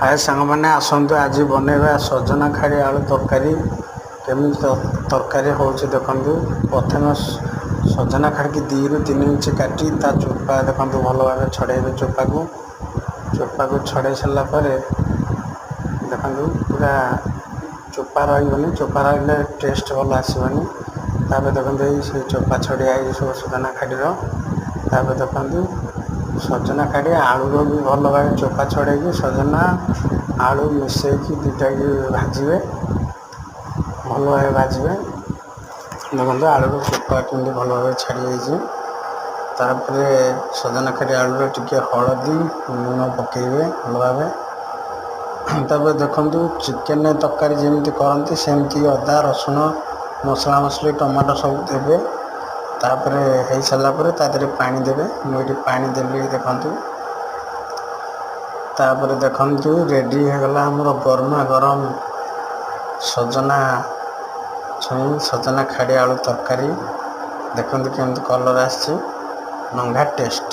ହାଏ ସାଙ୍ଗମାନେ, ଆସନ୍ତୁ ଆଜି ବନେଇବା ସଜନା ଖାଡ଼ି ଆଳୁ ତରକାରୀ। କେମିତି ତରକାରୀ ହେଉଛି ଦେଖନ୍ତୁ। ପ୍ରଥମେ ସଜନା ଖାଡ଼ିକି 2ରୁ 3 ଇଞ୍ଚ କାଟି ତା ଚୋପା ଦେଖନ୍ତୁ, ଭଲ ଭାବେ ଛଡ଼େଇବେ ଚୋପାକୁ। ଚୋପାକୁ ଛଡ଼େଇ ସାରିଲା ପରେ ଦେଖନ୍ତୁ, ପୁରା ଚୋପା ରହିବନି। ଚୋପା ରହିଲେ ଟେଷ୍ଟ ଭଲ ଆସିବନି। ତାପରେ ଦେଖନ୍ତୁ, ଏଇ ସେ ଚୋପା ଛଡ଼ିଆ ହେଇଛି ସବୁ ସଜନା ଖାଡ଼ିର। ତାପରେ ଦେଖନ୍ତୁ, ସଜନା ଖାଡ଼ି ଆଳୁର ବି ଭଲ ଭାବେ ଚୋପା ଛଡ଼େଇକି ସଜନା ଆଳୁ ମିଶେଇକି ଦୁଇଟାକି ଭାଜିବେ, ଭଲ ଭାବେ ଭାଜିବେ। ଦେଖନ୍ତୁ, ଆଳୁର ଚୋପା କେମିତି ଭଲ ଭାବେ ଛାଡ଼ି ଯାଇଛି। ତାପରେ ସଜନା ଖାଡ଼ି ଆଳୁରେ ଟିକେ ହଳଦୀ, ଲୁଣ ପକାଇବେ ଭଲ ଭାବେ। ତାପରେ ଦେଖନ୍ତୁ, ଚିକେନ ତରକାରୀ ଯେମିତି କରନ୍ତି ସେମିତି ଅଦା, ରସୁଣ, ମସଲା ମସଲି, ଟମାଟୋ ସବୁ ଦେବେ। ତାପରେ ହେଇସାରିଲା ପରେ ତା ଦେହରେ ପାଣି ଦେବେ। ମୁଁ ଏଠି ପାଣି ଦେଲି, ଦେଖନ୍ତୁ। ତାପରେ ଦେଖନ୍ତୁ, ରେଡ଼ି ହେଇଗଲା ଆମର ଗରମା ଗରମ ସଜନା ଛୁଇଁ, ସଜନା ଖାଡ଼ି ଆଳୁ ତରକାରୀ। ଦେଖନ୍ତୁ କେମିତି କଲର୍ ଆସିଛି, ନଙ୍ଘା ଟେଷ୍ଟ।